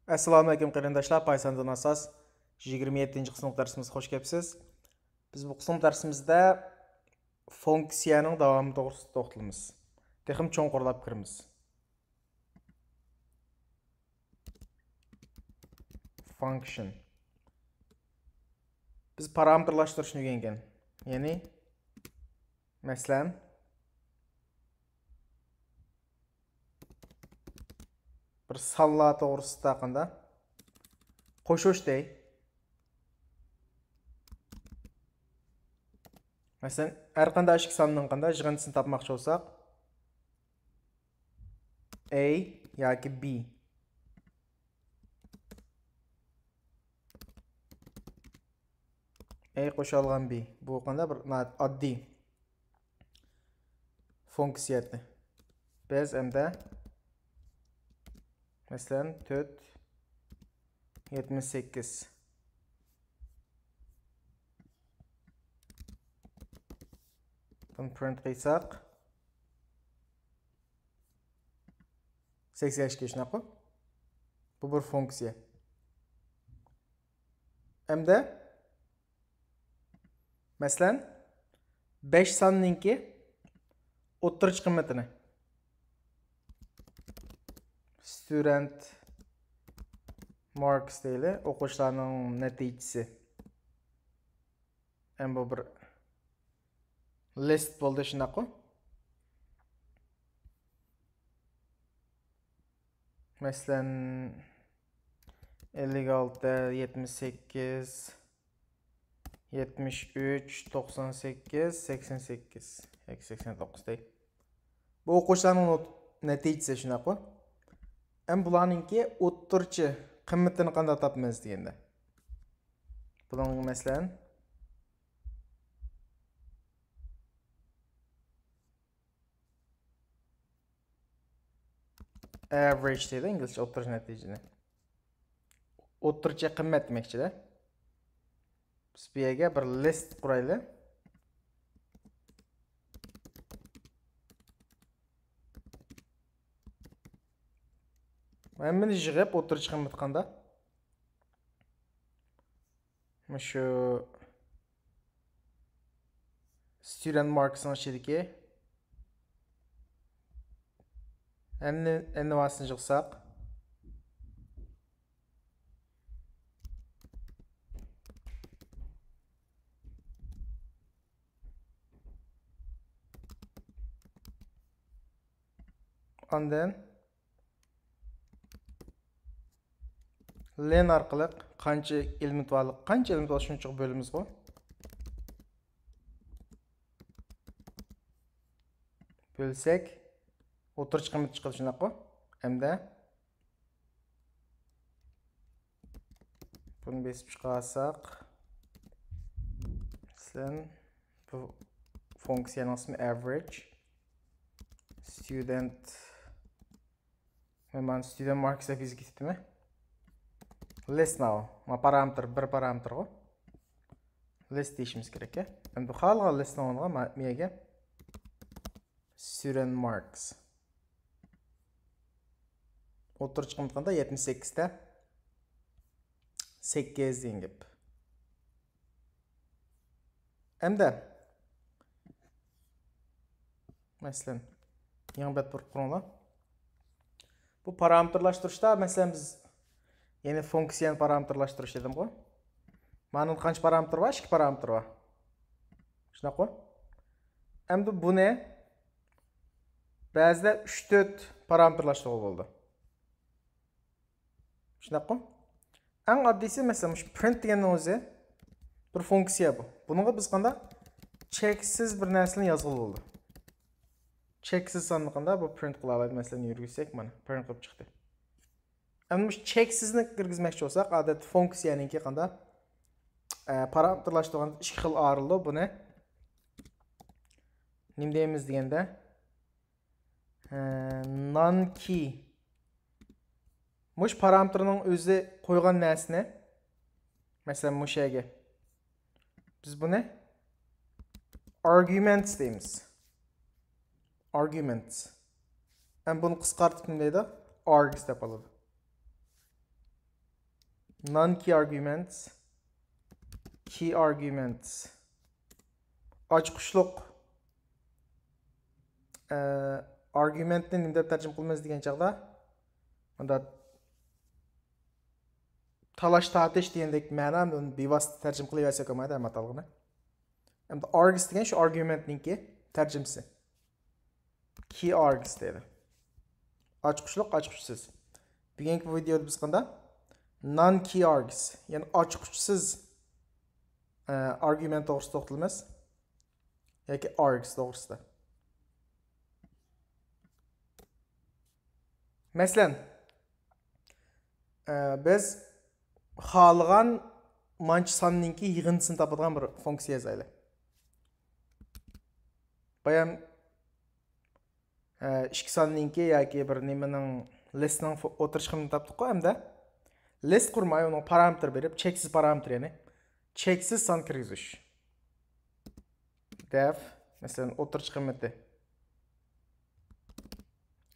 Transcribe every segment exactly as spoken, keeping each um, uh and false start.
ئەسسالامۇئەلەيكۇم قېرىنداشلار، پايساندىن ئاساس يىگىرمە يەتتىنچى قىسىملىق دەرسىمىزگە خوش كەپسىز. بىز بۇ قىسىم دەرسىمىزدە فۇنكسىيەنىڭ داۋامى توغرىسىدا توختىلىمىز. تېخىمۇ چوڭقۇرلاپ كىرىمىز. Function. بىز پارامېتىرلاشتۇرۇشنى ئۆگەنگەن. يەنى، مەسىلەن، بىر سانلار توغرىسىدا قانداق؟ قوشۇش دەي. مەسىلەن، ھەر قانداق ئىككى ساننىڭ قانداق يىغىندىسىنى تاپماقچى بولساق، A ياكى B. A قوشالغان B. بۇ قانداق بىر ناھايىتى ئاددىي فۇنكسىيە. بىز ئەمدى، مەسىلەن، تۆت يەتمىش سەككىز. بۇنى print قىلساق، سەكسەن ئىككى، شۇنداققۇ؟ بۇ بىر فۇنكسىيە. ئەمدى، مەسىلەن، بەش ساننىڭكى ئوتتۇرىچە قىممىتىنى، student marks دەيلى، ئوقۇغۇچىلارنىڭ نەتىجىسى. ئەمدى بۇ بىر list بولدى، شۇنداققۇ؟ مەسىلەن، ئەللىك ئالتە، يەتمىش سەككىز، يەتمىش ئۈچ، توقسان سەككىز، سەكسەن سەككىز ياكى سەكسەن توققۇز دەي. بۇ ئوقۇغۇچىلارنىڭ نوت-، نەتىجىسى، شۇنداققۇ؟ ئەمدى بۇلارنىڭكى ئوتتۇرىچە قىممىتىنى قانداق تاپىمىز دېگەندە، بۇنىڭ، مەسىلەن، average دەيدۇ ئىنگلىزچە، ئوتتۇرىچە نەتىجىنى. ئوتتۇرىچە قىممەت دېمەكچىدە. بىز بۇ يەرگە بىر list قۇرايلى. ھەممىنى يىغىپ، ئوتتۇرىچە قىممىتى قانداق؟ مۇشۇ student marksنىڭ ئىچىدىكى ھەممە ئەنۋاسىنى يىغساق، ئاندىن len ئارقىلىق قانچە ئېلېمېنت بارلىق، قانچە ئېلېمېنت بار شۇنچىغا بۆلىمىزغۇ. بۆلسەك، ئوتتۇرىچە قىممىتى چىقىدۇ، شۇنداققۇ؟ ئەمدى بۇنى بېسىپ چىقارساق، مەسىلەن، بۇ فۇنكسىيەنىڭ ئىسمى average student. مەن مانا student marks دەپ يېزىپ كېتىپتىمەن. List now. ما پارامېتىر، بىر پارامېتىرغۇ. List دېيىشىمىز كېرەك. ئەمدى خالىغان listنىڭ ئورنىغا ما-، مېگە student marks. ئوتتۇرىچە قىممىتى قانچە؟ يەتمىش سەككىز تە سەككىز دېگەن گەپ. ئەمدى، مەسىلەن، يېڭى بەت بىر قۇرۇڭلار. بۇ پارامېتىرلاشتۇرۇشتا، مەسىلەن، بىز يەنە فۇنكسىيەنى پارامېتىرلاشتۇرۇش دېدىمغۇ. مانا قانچە پارامېتىر بار؟ ئىككى پارامېتىر بار. شۇنداققۇ؟ ئەمدى بۇنى بەزىدە ئۈچ تۆت پارامېتىرلاشتۇرغىلى بولىدۇ. شۇنداققۇ؟ ئەڭ ئاددىيسى، مەسىلەن، مۇشۇ print دېگەننىڭ ئۆزى بىر فۇنكسىيە بۇ. بۇنىڭغا بىز قانداق چەكسىز بىر نەرسىنى يازغىلى بولىدۇ. چەكسىز ساننى قانداق بۇ print قىلالايدۇ؟ مەسىلەن، يۈرگۈزسەك، مانا، print قىلىپ چىقتى. ئەمدى مۇشۇ چەكسىزنى كىرگۈزمەكچى بولساق، ئادەتتە فۇنكسىيەنىڭكى قانداق، ئە، پارامېتىرلاشتۇرغان ئىككى خىل ئايرىلىدۇ. بۇنى نېمە دەيمىز دېگەندە، ھە، non key. مۇشۇ پارامېتىرنىڭ ئۆزى قويغان نەرسىنى، مەسىلەن، مۇشۇ يەرگە بىز بۇنى arguments دەيمىز. Arguments. ھەم بۇنى قىسقارتىپ نېمە دەيدۇ؟ Args دەپ ئالىدۇ. Non key arguments, key arguments. ئاچقۇچلۇق، ئە، ئارگۇمېنتنى نېمە دەپ تەرجىمە قىلىمىز دېگەن چاغدا، ئۇندا تالاش تارتىش دېگەندەك مەنانى بىۋاسىتە تەرجىمە قىلىۋەرسەك بولمايدۇ ھەممە ئاتالغۇنى. ئەمدى ئارگس دېگەن شۇ ئارگۇمېنتنىڭكى تەرجىمىسى. Key args دەيدۇ. ئاچقۇچلۇق، ئاچقۇچسىز. بۈگۈنكى ۋىدېئودا بىز قانداق؟ Non key args، يەنى ئاچقۇچسىز، ئە، ئارگۇمېنت توغرىسىدا توختىلىمىز. ياكى args توغرىسىدا. مەسىلەن، ئە، بىز خالىغان مانچە ساننىڭكى يىغىندىسىنى تاپىدىغان بىر فۇنكسىيە يازايلى. بايام، ئە، ئىككى ساننىڭكى ياكى بىر نېمىنىڭ، لىستنىڭ فو-، ئوتتۇرا چىقىمىنى تاپتۇققۇ ئەمدى. لىست قۇرماي، ئۇنىڭ پارامېتىر بېرىپ، چەكسىز پارامېتىر، يەنى چەكسىز سان كىرگۈزۈش. دەپ، مەسىلەن، ئوتتۇرا چىقىمىتى.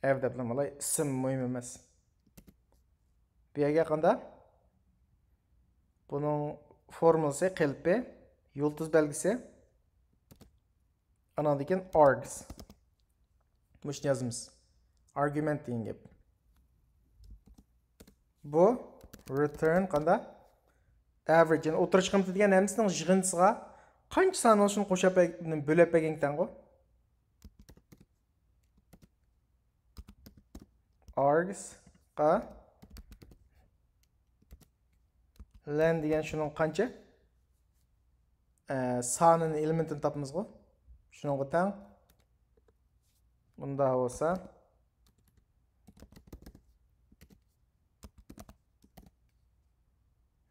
ئەپ دەپلا ئالاي، ئىسىم مۇھىم ئەمەس. بۇ يەرگە قانداق؟ بۇنىڭ فورمۇلىسى، قېلىپى، يۇلتۇز بەلگىسى. ئاناندىن كېيىن args. مۇشۇنى يازىمىز. ئارگۇمېنت دېگەن گەپ. بۇ return قانداق؟ Average، يەنى ئوتتۇرا چىقىمتى دېگەن ھەممىسىنىڭ يىغىندىسىغا قانچە سان بولسا شۇنى قوشۇپ بەر-، بۆلۈپ بەرگەن تەڭغۇ. Args قا len دېگەن شۇنىڭ قانچە؟ ئە، سانىنى، ئېلېمېنتىنى تاپىمىزغۇ. شۇنىڭغا تەڭ. بۇنداق بولسا،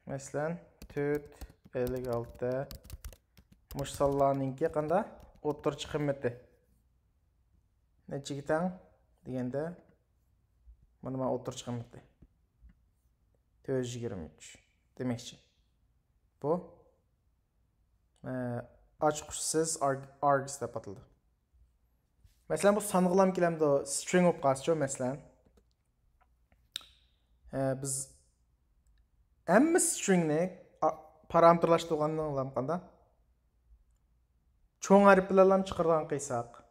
مەسىلەن، تۆت، ئەللىك ئالتە، مۇشۇ سانلارنىڭكى قانداق؟ ئوتتۇرىچە قىممىتى نەچچىگە تەڭ دېگەندە، مانا، مانا ئوتتۇرىچە قىممىتى تۆت يۈز يىگىرمە ئۈچ دېمەكچى. بۇ، ئە، ئاچقۇچسىز ئارگ-، ئارگس دەپ ئاتىلىدۇ. مەسىلەن، بۇ سانغىلام كېلەمدۇ، سترىڭ بولۇپ قالسىچۇ، مەسىلەن. ئە، بىز ھەممە سترىڭنى ئا-، پارامېتىرلاشتۇرغاندىن قانداق؟ چوڭ ھەرپ بىلەنلا چىقىرىدىغان قىلساق.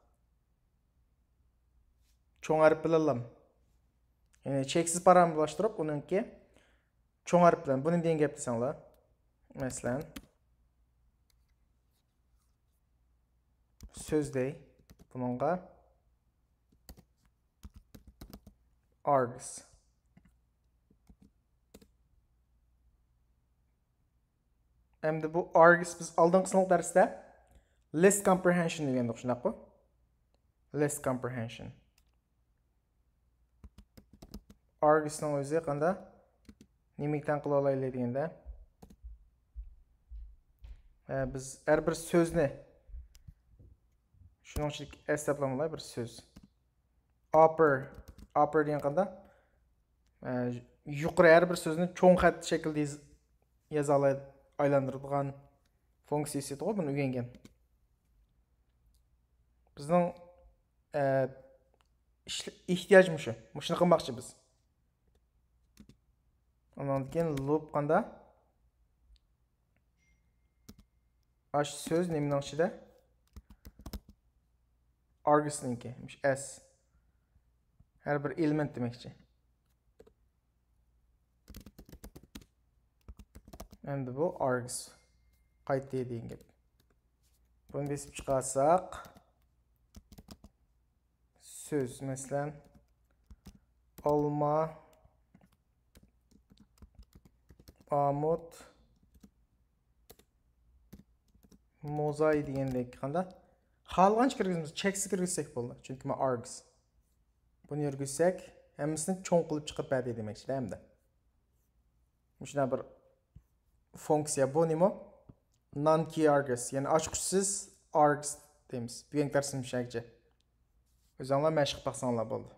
چوڭ ھەرپ بىلەنلا. يەنى چەكسىز پارامېتىرلاشتۇرۇپ، ئۇنىڭكى چوڭ ھەرپ بىلەن. بۇ نېمە دېگەن گەپ دېسەڭلار. مەسىلەن، سۆز دەي. بۇنىڭغا args. ئەمدى بۇ args بىز ئالدىنقى سىنىق دەرستە list comprehension ئۆگەندۇق، شۇنداققۇ؟ List comprehension. Argsنىڭ ئۆزى قانداق؟ نېمىگە تەڭ قىلىۋالايلى دېگەندە، ھە، بىز ھەر بىر سۆزنى شۇنىڭ ئىچىدىكى ئەسلەپلەمىلەر بىر سۆز. Upper، upper دېگەن قانداق؟ ئە، يۇقىرى ھەر بىر سۆزنى چوڭ خەت شەكلىدە يېز-، يازالاي-، ئايلاندۇرىدىغان فۇنكسىيىسى ئىدىغۇ، بۇنى ئۆگەنگەن. بىزنىڭ، ئە، ئىش-، ئېھتىياج مۇشۇ. مۇشۇنى قىلماقچى بىز. ئۇنىڭدىن كېيىن لۇپ قاندا؟ ئاشۇ سۆز نېمىنىڭ ئىچىدە؟ Argsنىڭكى، مۇشۇ ئەس. ھەر بىر ئېلېمېنت دېمەكچى. ئەمدى بۇ args قايتتى دېگەن گەپ. بۇنى بېسىپ چىقارساق، سۆز، مەسىلەن، ئالما، ئامۇت، موزاي دېگەندەك قانداق؟ خالىغانچە كىرگۈزىمىز، چەكسىز كىرگۈزسەك بولدى. چۈنكى مانا args. بۇنى يۈرگۈزسەك، ھەممىسىنى چوڭ قىلىپ چىقىرىپ بەردى دېمەكچىدە ئەمدى. مۇشۇنداق بىر فۇنكسىيە. بۇ نېمە؟ Non key args، يەنى ئاچقۇچسىز args دەيمىز. بۈگۈنكى دەرسىمىز شۇ يەرگىچە. ئۆزۈڭلار مەشىق قىلىپ باقساڭلار بولدى.